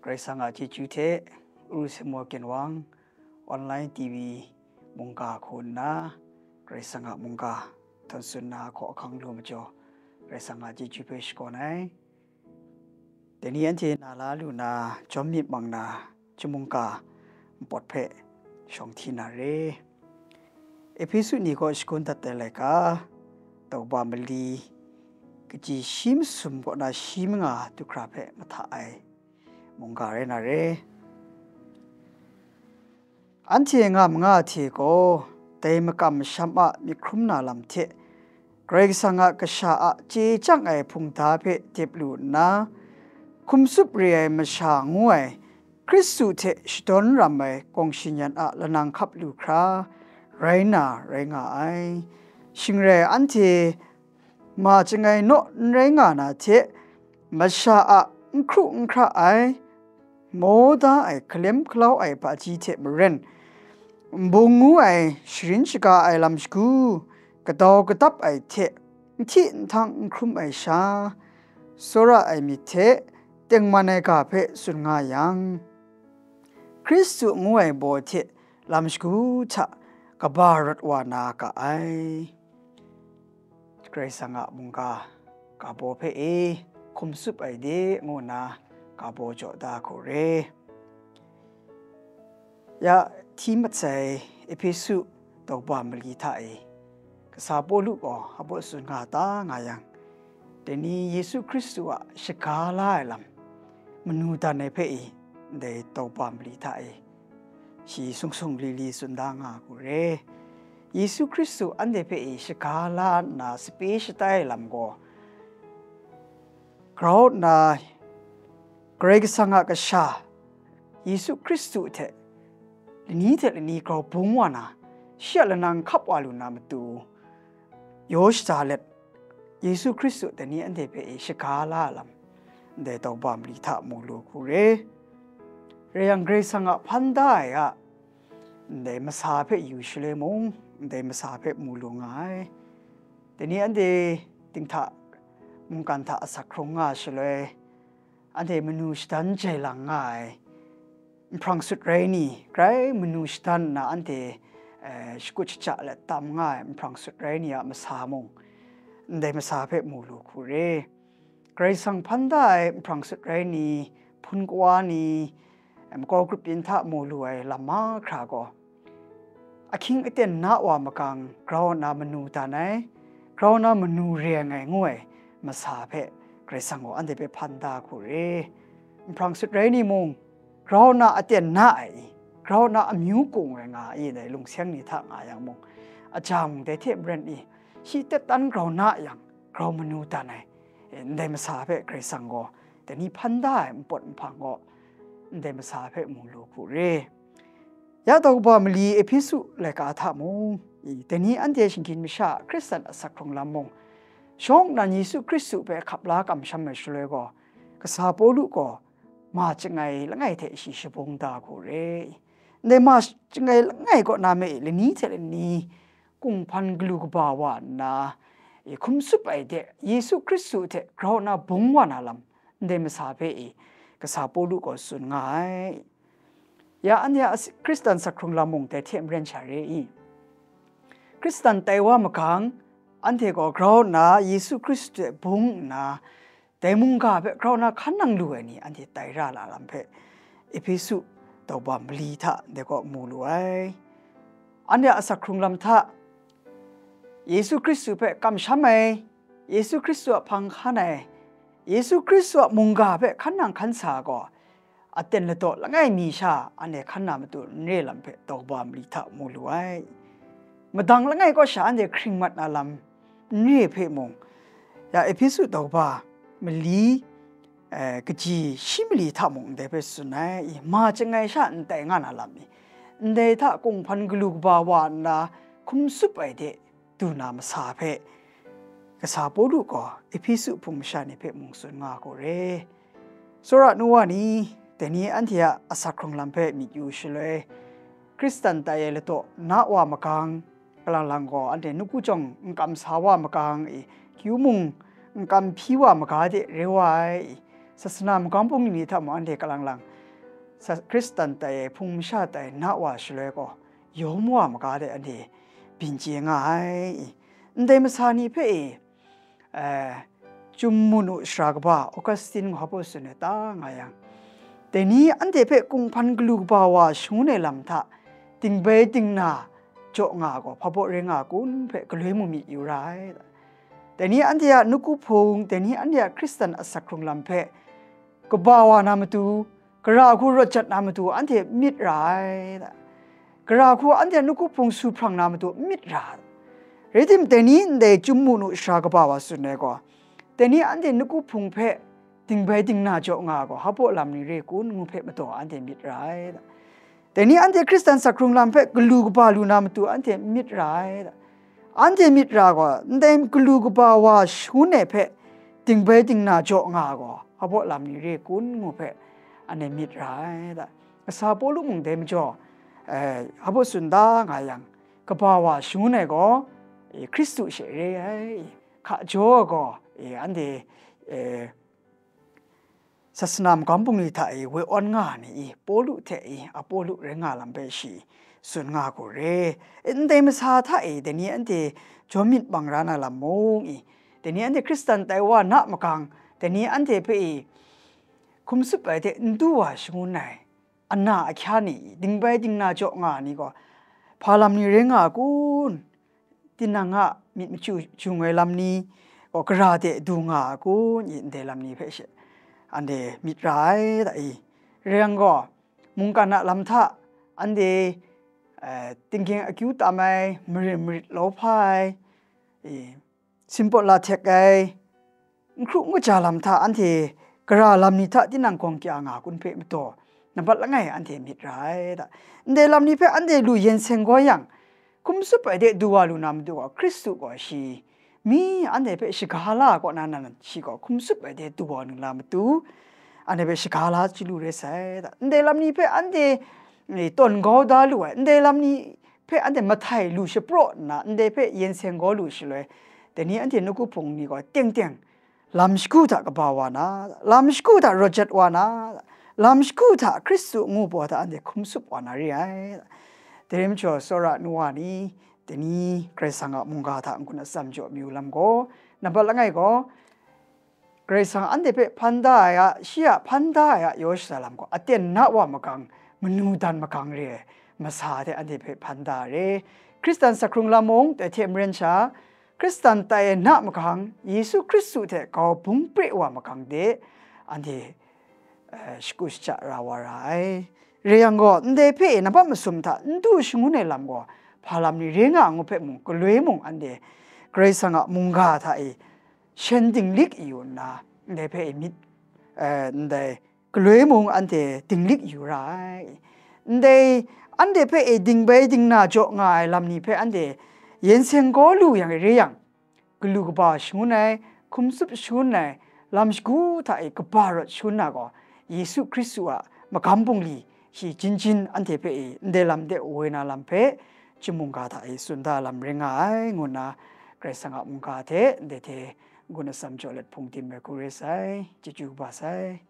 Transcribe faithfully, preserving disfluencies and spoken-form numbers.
Karai Kasang a chyeju hte, Uru Simo Ginwang, online T V mungga hku nna, Karai Kasang a mungga htawn tsun na hkaw ahkang lu majaw, Karai Kasang a chyeju hpe shakawn ai. Dai ni anhte na la lu na, jawm myit mang na, chyum mungga npawt hpe shawng hti na re. Ehpesu ni kaw shagun dat ai laika, tauba mali, kaji shi masum kaw na shi manga du hkra hpe mahta ai mungga rai na re. Anhte nga manga hte gaw, dai makam masham a myit hkrum na lam hte, Karai Kasang a kasha a chye chyang ai hpungda hpe dip lu nna, hkum tsup re ai masha ngu ai Hkristu hte shadawn ram ai kawng shi nyan a lanang hkap lu hkra rai na rai nga ai. Shing rai anhte ma chyangai naw n rai nga na hte, masha a n hkru n hkra ai, maw da ai, hkalem hkalau ai hpaji hte maren, nbung ngu ai, sharin shaga ai lam shagu, kadau kadap ai hte, nhti nhtang n hkrum ai sha, tsawra ai myit hte tengman ai ga hpe tsun nga yang, Hkristu ngu ai baw hte lam shagu hta kaba rawt wa na ga ai. Karai Kasang a mungga, ga baw hpe e hkum tsup ai de ngu nna ga baw jaw da hku re. Ya, hti mat sai Ehpesu tauba mali hta e, kasa Pawlu gaw a baw tsun nga ta nga yang, dai ni Yesu Hkristu a shaga la ai lam manu dan ai hpe e, ndai tauba mali hta e, shi sung sung li li tsun da nga hku re. Yesu Hkristu anhte hpe e shaga la nna sape shatai ai lam gaw, grau nna Karai Kasang a kasha Yesu Hkristu hte lani hte lani grau bung wa na, shi a lanang hkap wa lu na matu, yaw shada let, Yesu Hkristu dai ni anhte hpe e shaga la ai lam, ndai tauba mali hta mu lu hku re. Rai yang, Karai Kasang a hpan da ai a ndai masa hpe yu shaloi mung, ndai masa hpe mu lu nga ai. Dai ni anhte dinghta mungkan hta asak hkrung nga shaloi, anhte manu shadan jai lang nga ai, nhprang sut rai ni, grai manu shadan nna anhte, eh, shakut shaja let tam nga ai nhprang sut rai ni a masa mung, ndai masa hpe mu lu hku re. Karai Kasang hpan da ai nhprang sut rai ni, hpun kawa ni, makau grup yin hta mu lu ai lam mahkra gaw, ahkying aten na wa magang, grau nna manu dan ai, grau nna manu re ai ngu ai masa hpe Karai Kasang gaw anhte hpe hpan da hku re. Nhprang sut rai ni mung, grau nna aten na ai i, grau nna amyu kung ai nga i, dai lungseng ni hta nga yang mung, aja mung dai hte maren i, shi tet tan grau na yang, grau manu dan ai, e, ndai masa hpe Karai Kasang gaw dai ni hpan da ai npawt nhpang gaw, ndai masa hpe mu lu hku re. Ya tauba mali Ehpesu laika hta mung, i, dai ni anhte shinggyim masha a Hkristan asak hkrung lam mung, shawng nnan Yesu Hkristu hpe hkap la kamsham ai shaloi gaw, kasa Pawlu gaw ma chyangai langai hte shi shabung da hku re. Ndai ma chyangai langai kaw na me lani hte lani kunghpan galu kaba wa nna, e, hkum tsup ai de, Yesu Hkristu hte grau nna bung wa na lam, ndai masa hpe e, kasa Pawlu gaw tsun nga ai. Ya anhte a as-, Hkristan asak hkrung lam mung dai hte maren sha re i? Hkristan tai wa magang, anhte gaw grau nna Yesu Hkristu hte bung nna, dai mungga hpe grau nna hkan nang lu ai ni anhte tai ra la lam hpe, Ehpesu tauba mali hta ndai kaw mu lu ai. Anhte a asak hkrung lam hta, Yesu Hkristu hpe kamsham ai, Yesu Hkristu a hpang hkan ai, Yesu Hkristu a mungga hpe hkan nang hkan sa gaw, aten ladaw langai mi sha anhte hkan na matu n re lam hpe tauba mali hta mu lu ai. Madang langai kaw sha anhte hkring mat na lam n re hpe mung, ya Ehpesu tauba mali, eh, kaji shi mali hta mung ndai hpe tsun ai, i, ma chyangai sha n tai nga na lam i, ndai hta kunghpan galu kaba wa nna hkum tsup ai de, du na masa hpe, kasa Pawlu gaw Ehpesu hpung masha ni hpe mung tsun nga gaw re. Tsawra nu wa ni, dai ni anhte a asak hkrung lam hpe myit yu shaloi, Hkristan tai ai ladaw na wa magang, kalang lang gaw anhte nawku jawng n kam sa wa magang i, kyu mung n kam hpyi wa maga de re wa ai i, sasana magam bungli ni hta mung anhte kalang lang, sa-, Hkristan tai ai, hpung masha tai na wa shaloi gaw, yawm wa maga de anhte byin chye nga ai. Ndai masa ni hpe e, eh, Chyum Munu Sara Kaba Augustine gaw hpa tsun ai ta nga yang, dai ni anhte hpe kunghpan galu kaba wa shangun ai lam hta, dingbai dingna jaw nga gaw, hpa baw rai nga kun hpe galoi mung myit yu ra ai. Dai ni anhte a nawku hpung, dai ni anhte a Hkristan asak hkrung lam hpe kaba wa na matu, gara hku rawt jat na matu anhte myit ra ai. Gara hku anhte a nawku hpung su hprang na matu myit ra ai. Rai tim, dai ni ndai Chyum Munu Sara Kaba wa tsun ai gaw, dai ni anhte nawku hpung hpe dingbai dingna jaw nga gaw, hpa baw lam ni re kun ngu hpe mataw anhte myit ra ai. Dai ni anhte Hkristan asak hkrung lam hpe galu kaba lu na matu anhte myit ra ai. Anhte myit ra gaw, ndai galu kaba wa shangun ai hpe dingbai dingna jaw nga gaw, hpa baw lam ni re kun ngu hpe anhte myit ra ai. Kasa Pawlu mung dai majaw, eh, hpa baw tsun da nga yang, kaba wa shangun ai gaw, eh, Hkristu she re ai. Hka jaw gaw, eh, anhte, eh, sasana magam bungli hta e woi awn nga ai ni i, Pawlu hte i, Apawlu rai nga lam hpe shi tsun nga hku re. Ndai masa hta e dai ni anhte jaw myit bang ra na lam mung i, dai ni anhte Hkristan tai wa na magang, dai ni anhte hpe i hkum tsup ai hte n du wa shangun ai, ana ahkya ni i, dingbai dingna jaw nga ai ni gaw, hpa lam ni rai nga a kun? Tinang a myit machyu jung ai lam ni gaw gara de du nga a kun? I ndai lam ni hpe she anhte myit ra ai da i. Rai yang gaw, mungkan a lam hta anhte, eh, tinggyeng akyu tam ai, marin marit lawhpa ai, i, sinpawt lahtek ai, n hkru n kaja lam hta anhte gara lam ni hta tinang gawng kya nga kun hpe mataw, nambat langai anhte myit ra ai da. Ndai lam ni hpe anhte lu yen seng gaw yang, hkum tsup ai de du wa lu na matu gaw, Hkristu gaw shi mi anhte hpe shaga la kaw na nan, shi gaw hkum tsup ai de du wa lu na matu, anhte hpe shaga la chyalu rai sai da. Ndai lam ni hpe anhte, eh, tawn kau da lu ai, ndai lam ni hpe anhte mahtai lu shapraw nna, ndai hpe yen seng gaw lu shaloi, dai ni anhte nawku hpung ni gaw teng teng lam shagu hta kaba wa na, lam shagu hta rawt jat wa na, lam shagu hta Hkristu ngu baw hta anhte hkum tsup wa na re ai. Dai rai majaw, tsawra nu wa ni, dai ni Karai Kasang a mungga hta n-gun atsam jaw mayu lam gaw, nambat langai gaw, Karai Kasang anhte hpe hpan da ai a, shi a hpan da ai a yaw shaza lam gaw, aten na wa magang, manu dan magang re ai masa hte anhte hpe hpan da re. Hkristan asak hkrung lam mung, dai hte maren sha, Hkristan tai ai na magang, Yesu Hkristu hte grau bung pre wa magang de, anhte, eh, shagu shaja ra wa ra ai. Rai yang gaw, ndai hpe nambat masum hta n du shangun ai lam gaw, hpa lam ni re nga ngu hpe mung, galoi mung anhte Karai Kasang a mungga hta e shen dinglik yu nna, ndai hpe myit, eh, ndai galoi mung anhte dinglik yu ra ai. Ndai anhte hpe e dingbai dingna jaw nga ai lam ni hpe anhte yen seng gaw lu yang re yang, galu kaba shangun ai, hkum tsup shangun ai, lam shagu hta e kaba rawt shangun na gaw, Yesu Hkristu a magam bungli shi jin jin anhte hpe e ndai lam de woi na lam hpe, chyum mungga hta e tsun da lam rai nga ai, ngu nna Karai Kasang a mungga hte ndai hte n-gun atsam jaw let hpung tim ai hku re sai, chyeju kaba sai.